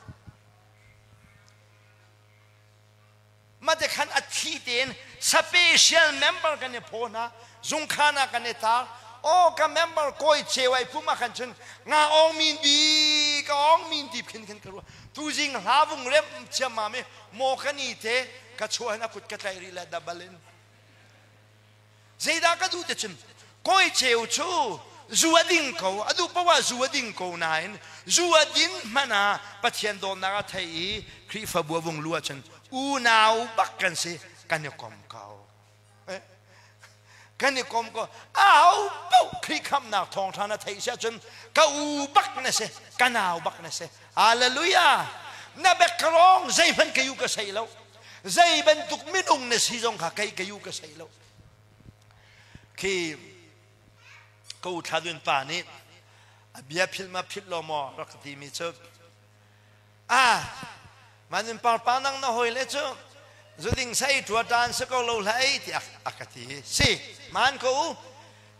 Mate khan a thi tein special member kan i phaw hna zungkhan ah kan i tar aw ka member kawi ceu ai pum ah khan cun nga ong min bi ka ong min ti khin khin ka ruah tuzing hla vung rem chiam ma mi maw ka ni te ka chuah hin a kut ka tlaih rih le dabal in Zeidah ka duh te cun kawi ceu cu zu a ding ko a duh poah zu a ding ko nain zu a din hmanh ah Pathian dawtnak a thei i Khrihfabu a vung lu ahcun unau bak kan si kan i kom ko. Kan i kom ko. Aho paoh Khrih khamhnak thawngṭha na theih si ahcun ka u bak na si, ka nau bak na si. Hallelujah! Na background zeihmanh ka yu ka sei lo. Zei bantuk minung na si zong kha kei ka yu ka sei lo. Khi ka u Thladun pa nih a bia philh ma philh lo maw rak ti mi cu ah manin parpa nang na hoi le cu zuding sai tua tan se ko lo hlai ti a ka ti si man ko u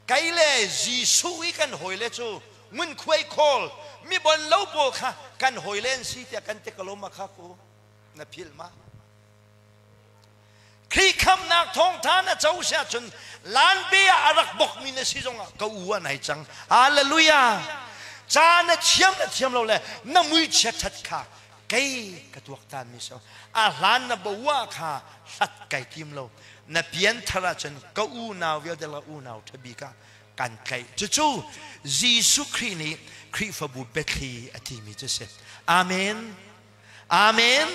kai le Jesuh i kan hoi le cu ngun khuai khawl mi bon lo pawl kha kan hoi len si tiah kan te ko ma kha ku na philh ma Khrih khamnak thawngtha na co si ahcun lanbe ah a rak bokmi na si zongah ka u ah nai cang. Hallelujah! Ca na thiam na thiam lo le na mui chia that kha kei ka tuaktan mi so a hlan na boa kha hlat kai tim lo na pian thar ahcun ka unau vialte la unau thabik ah kan tlaih cucu Jesuh Khrih nih Khrihfabu biathli a timi cu si. Amen. Amen.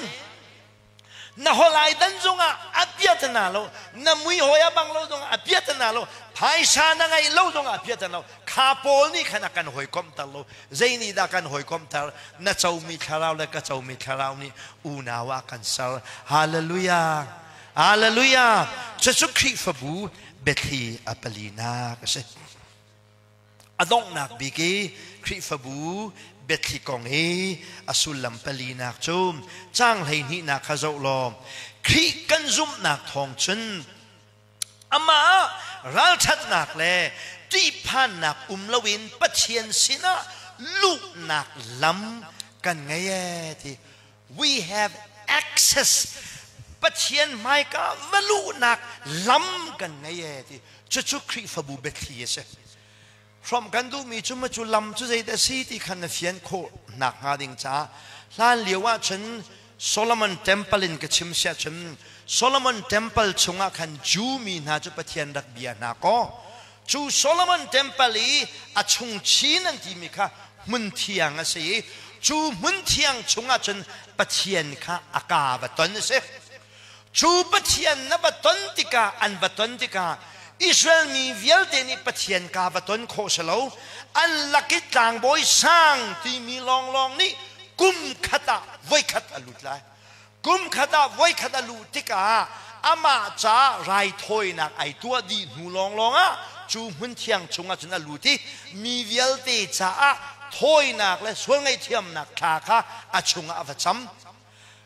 Na holai dan zongah a piatana lo, na mui hawi a bang lo zongah a piatana lo, phaisa na ngeih lo zongah a piatana lo. Kha pawl nih khan a kan hawikomhter lo. Zei nih dah kan hawikomhter? Na comi thlarau le ka comi thlarau nih unau ah kan ser. Hallelujah. Hallelujah. Cucu Khrihfabu biathli a palinak a si. A donghnak bik i Khrihfabu biathli kong i a sullam palinak cu caang 12nak kha zoh law Khrih kan zumhnak thawng cun amah ah ralṭhatnak le ṭihphannak um loin Pathian sinah luhnak lam kan ngei ee ti. We have access. Pathian hmaika va luhnak lam kan ngei ee ti. Cucu Khrihfabu biathli a si. Hrawmh kan duhmi cu ma cu lam cu zeidah a si ti khan na fian khawh nak hnga ding caah hlan lio ahcun Solomon Temple in ka chim siah cun Solomon Temple chungah khan Jew mi hna cu Pathian rak bia hna kaw cu Solomon Temple i a chung chin an timi kha hmun thiang a si i cu hmun thiang chungah cun Pathian kha a ka va ton a si. Cu Pathian na va ton tikah an va ton tikah Israel mi vialte nih Pathian ka va ton khawh si lo. An lak i tlangbawi sang timi lawnglawng nih kum khat ah voikhat a lut lai. Kum khat ah voikhat a luh tikah amah ca raithawinak ai tuah dih hnu lawnglawng ah cu hmun thiang chungah cun a lut i mi vialte caah thawinak le sual ngaihthiamnak thla kha a chungah a va cam.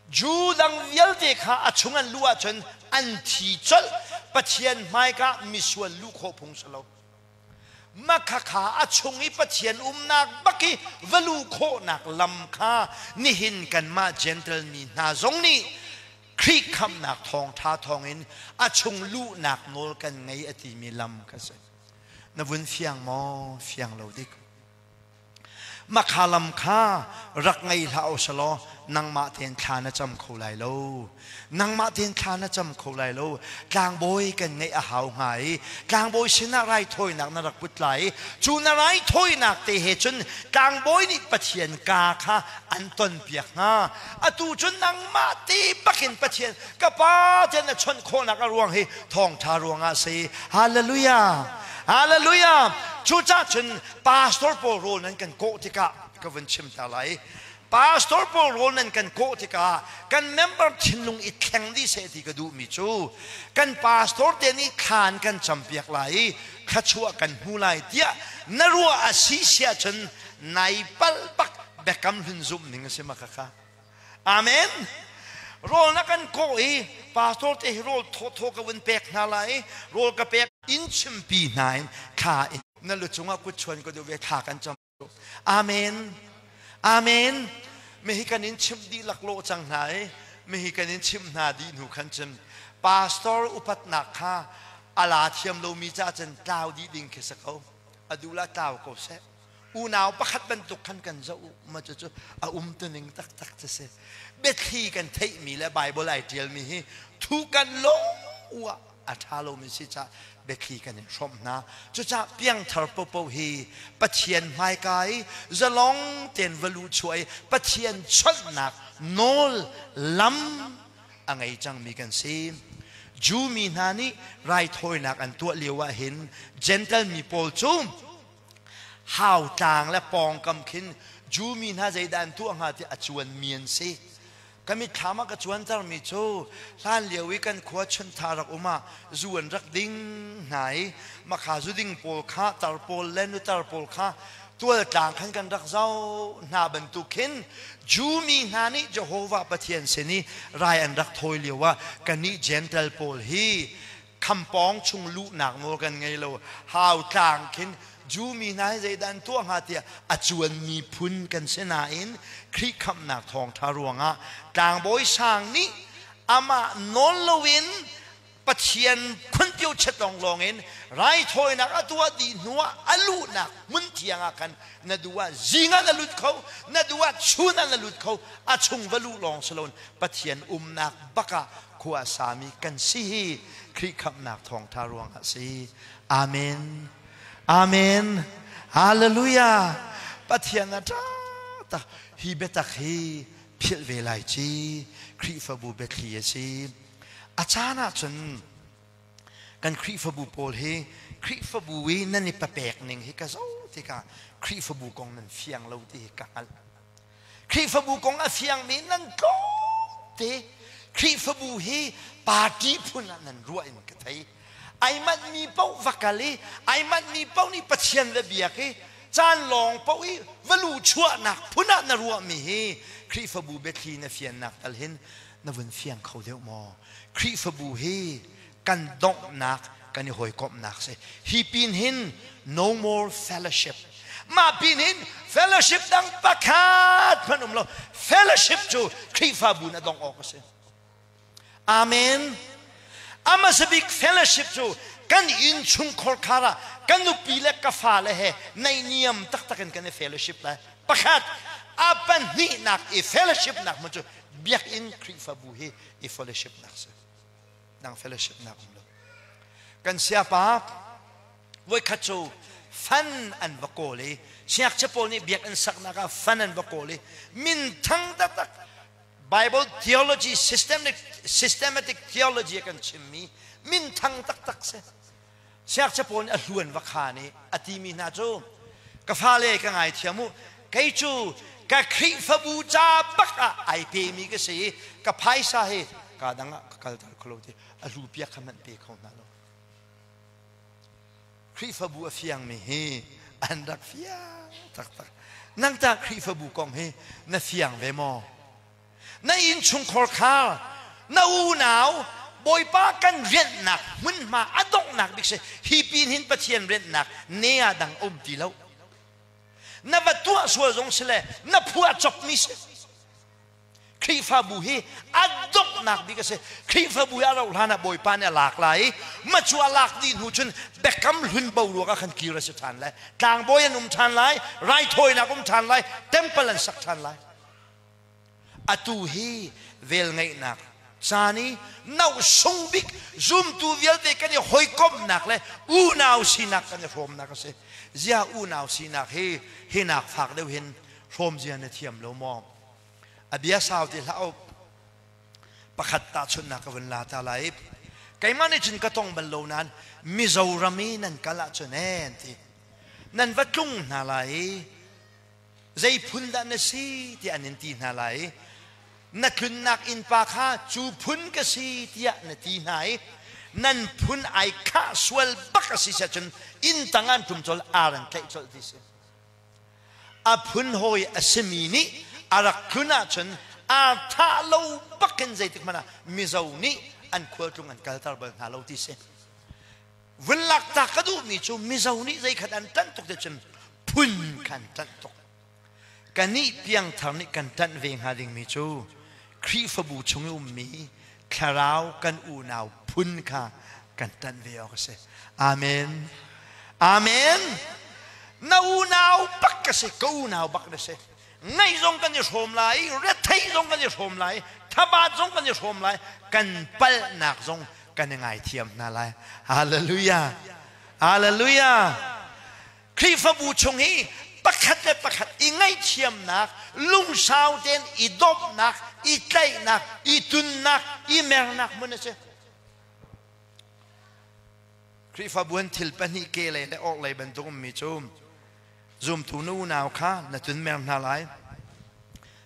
Jew dang vialte kha a chung an luh ahcun an thi colh. Pathian hmaika misual luh khawh phung si lo. Makhakha a chung i Pathian umnak bak i va luh khawhnak lam kha nihin kanmah Gentle mi hna zong nih Khrih khamhnak thawngṭha thawngin a chung luhnak nawl kan ngei a timi lam kha si. Na vun fiang maw? Fiang lo dik. Makha lam kha rak ngei hlah u selaw nangmah tein thla na cam kho lai lo. Nangmah tein thla na cam kho lai lo. Tlangbawi kan ngeih a hau hnga i tlangbawi sinah raithawinak na rak put lai i cu na raithawinak te he cun tlangbawi nih Pathian kaa kha an tonpiak hnga. Atu cun nangmah te bakin Pathian ka pa tiah na chawnh khawhnak a ruang hi thawngṭha ruangah si. Hallelujah! Hallelujah! Cucaah cun Pastor pawl rawl nan kan kawh tikah ka vun chim ta lai. Pastor pawl rawl nan kan kawh tikah kan member thinlung i thleng dih seh ti ka duhmi cu kan pastor te nih thla an kan campiak lai i thluachuah kan hmu lai tiah na ruah a si siah cun nai palh bak biakam hlun zumh ning a si ma kha. Amen. Rawl na kan kawh i pastor te hi rawl thawthaw ka vun pek hna lai i rawl ka pek in chimpi hna in thla in na lu cungah kut chuan ka duh ve thla kan cam. Amen. Amen. Mihi kan in chimh dih laklawh cang hna i mihi kan in chimh hna dih hnu khan cun pastor upatnak kha ala thiam lomi ca cun tlau dih ding khi si ko. A duh la tlau ko seh. Unau pakhat bantuk khan kan zoh u ma cucu a umtuning taktak cu si. Biathli kan theihmi le Bible ai ṭialmi hi thu kan lo ah a ṭha lomi si caah biathli kan in hrawmh hna. Cucaah piangthar popo hi Pathian hmaika i zalong tein va luh chuah i Pathian chawnhnak nawl lam a ngei cangmi kan si. Jew mi hna nih raithawinak an tuah lio ah hin Gentle mi pawl cu hau tlang le pawngkam khin Jew mi hna zeidah an tuah hnga ti a cuanmi an si. Ka mitthlam ah ka cuantermi cu hlan lio i kan khua chuntha rak um ah zu an rak ding hna i makha zu ding pawl kha tar pawl le nutar pawl kha tualtlang khan kan rak zoh hna bantuk khin Jew mi hna nih Jehovah Pathian sin i rai an rak thawi lio ah kannih Gentile pawl hi khampawng chung luhnak nawl kan ngei lo. Hau tlang khin Jew mi hna hi zeidah an tuah hnga tiah a cuanmi phun kan si nain Khrih khamhnak thawngṭha ruangah tlangbawi sang nih amah nawl loin Pathian khunpio chet lawnglawng in raithawinak a tuah dih hnuah a luhnak hmun thiang ah khan na duh ah zing ah na lut kho, na duh ah chun ah na lut kho, a chung va luh lawng si loin Pathian umnak bak ah khua a sami kan si hi Khrih khamhnak thawngṭha ruangah a si. Amen. Amen. Hallelujah. Pathian a ṭha tak. Hi biatak hi philh ve lai ci. Khrihfabu biathli a si. A caan ahcun kan Khrihfabu pawl hi Khrihfabu i nan i papek ning hi ka zoh tikah Khrihfabu kong nan fiang lo ti hi ka hngalh. Khrihfabu kong a fiangmi nan tlawmte. Khrihfabu hi party phun ah nan ruah in ka thei. Ai manhmi paoh va kal i ai manhmi paoh nih Pathian va biak i caan lawng paoh i va lu chuahnak phun ah na ruahmi hi Khrihfabu biathli na fiannak tal hin na vun fiang kho deuh maw? Khrihfabu hi kan donghnak kan i hawikomhnak si. Hi pin hin no more fellowship. Mah pin hin fellowship dang pakhat hmanh um lo. Fellowship cu Khrihfabu na dongh awk a si. Amen. Amasa bik fellowship cu kan inn chungkhar khar ah kan nupi le ka fale he naihniam taktak in kan i fellowship lai. Pakhat, a pahnihnak i fellowship nak hmun cu biakinn Khrihfabu hi i fellowship nak si. Nang fellowship nak um lo. Kan siapa voikhat cu fan an va kawl i siangngakchia pawl nih biakinn saknak ah fan an va kawl i minthang taktak Bible theology systematic, systematic theology a kan chimmi minthang taktak si. Siangngakchia pawl nih a hlu an va khaan i a timi hna cu ka fale ka ngaithiam u, kei cu ka Khrihfabu ca bak ah ai pemi ka si i ka phaisa hi ka dang ah ka kalter kho lo ti a hlu piak kha hmanh pe kho hna lo. Khrihfabu a fiangmi hi an rak fiang taktak. Nang tah Khrihfabu kong hi na fiang ve maw? Na innchungkhar khar, na unau, Bawipa kan rianhnak hmunhma a donghnak bik si. Hi pin hin Pathian rianhnak ne ah dang um ti lo. Na va tuah sual zong si le na phuah copmi si. Khrihfabu hi a donghnak bik a si. Khrihfabu hi a rauh hlan ah Bawipa nih a lak lai i ma cu a lak dih hnu cun biakam hlun boruak ah khan kir a si ṭhan lai. Tlangbawi an um ṭhan lai, raithawinak um ṭhan lai, temple an sak ṭhan lai. Atu hi velngeihnak caan i nohsung bik zumtu vialte kan i hawikomhnak le unau sinak kan i hrawmnak a si. Zia unau sinak hi hinak fak deuh hin hrawm zia na thiam lo maw? A bia sau ti hlah u. Pakhat tahchunhnak ka vun la ta lai. Keimah nih cun ka tong bal lo nain Mizoram i nan kal ahcun ee an ti. Nan va tlung hna lai i zei phun dah na si tiah an in ti hna lai i na tlunnak innpa kha cu phun ka si tiah na ti hna i nan phun ai khah sual bak a si cun inn tang an ṭum colh ar an tlaih colh ti si. A phun hawi a simi nih a rak tlun ahcun aa thah lo bakin zeitik hmanh ah Mizo nih an khualtlung an kalter bal hna lo ti si. Vun lak ta ka duhmi cu Mizo nih zeikhat an ṭanh tuk te cun phun kha an ṭanh tuk. Kannih piangthar nih kan ṭanh ve hnga dingmi cu Khrihfabu chung i ummi thlarau kan unau phun kha kan ṭanh ve awk a si. Amen. Amen. Na unau bak ka si, ka unau bak na si. Ngaih zong kan i hrawm lai, retheih zong kan i hrawm lai, thabat zong kan i hrawm lai, kan palhnak zong kan i ngaithiam hna lai. Hallelujah. Hallelujah. Khrihfabu chung hi pakhat le pakhat i ngaihthiamnak, lungsau tein i dawmhnak, i tlaihnak, i tunnak, i mernak hmun a si. Khrihfabu an thil pahnih ke lei le orh lei bantuk ummi cu zumtu na unau kha na tunmer hna lai.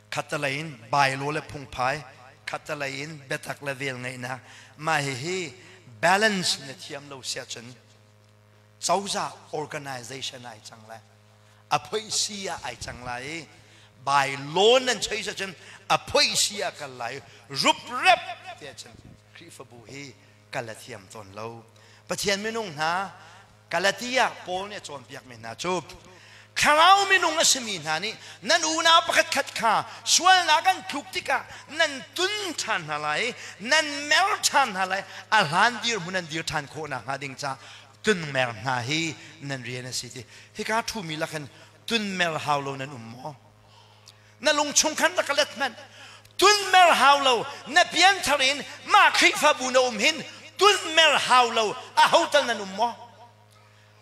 Khattalei in bailo le phungphai, khattalei in biatak le vel ngeihnak. Mah hihi balance na thiam lo siah cun cozah organization ai cang lai. A phoihsi ah ai cang lai i by law nan choi cun a phoihsi ah kal lai ruprep tiah cun Khrihfabu hi kal a thiam tawn lo. Pathian minung hna Galatia Paul nih a cawnpiakmi hna cu thlarau minung a simi hna nih nan unau pakhatkhat kha sualnak an tluk tikah nan tun ṭhan hna lai nan mer ṭhan hna lai a hlan dirhmun an dir ṭhan khawh nakhnga ding ca tunmer hna hi nan rian a si ti hika ṭhumi lakin tunmer hau lo nan um maw na lungchung khan rak let hmanh tunmer hau lo na pianthar in mah Khrihfabu na um hin tunmer hau lo a ho tal nan um maw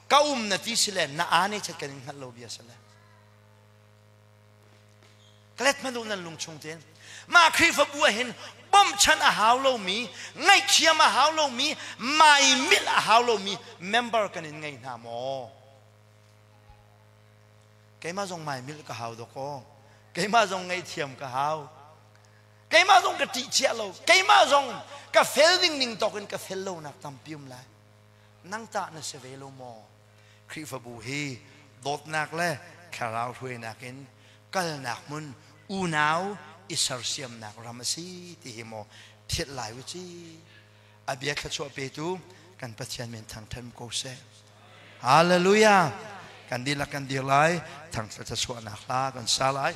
ka um na ti si le na aa ne chat kan in hngalh lo bia si le ka let hmanh nan lungchung tein mah Khrihfabu ah hin bawmchan a hau lomi ngaihthiam a hau lomi maimilh a hau lomi member kan in ngei hna maw Keimah zong maimilh ka hau dawkaw. Keimah zong ngaihthiam ka hau. Keimah zong ka ṭih chia lo. Keimah zong ka fel ding ning tawk in ka fel lonak tampi um lai. Nang tah na si ve lo maw? Khrihfabu hi dawtnak le thlarau hruainak in kalnak hmun unau i sersiamnak ram a si ti hi maw philh lai u ci. A bia thluachuah petu kan Pathian min thangṭhat ko seh. Hallelujah! Kan dihlak kan dir lai, thangṭhat thluachuahnak hla kan sa lai.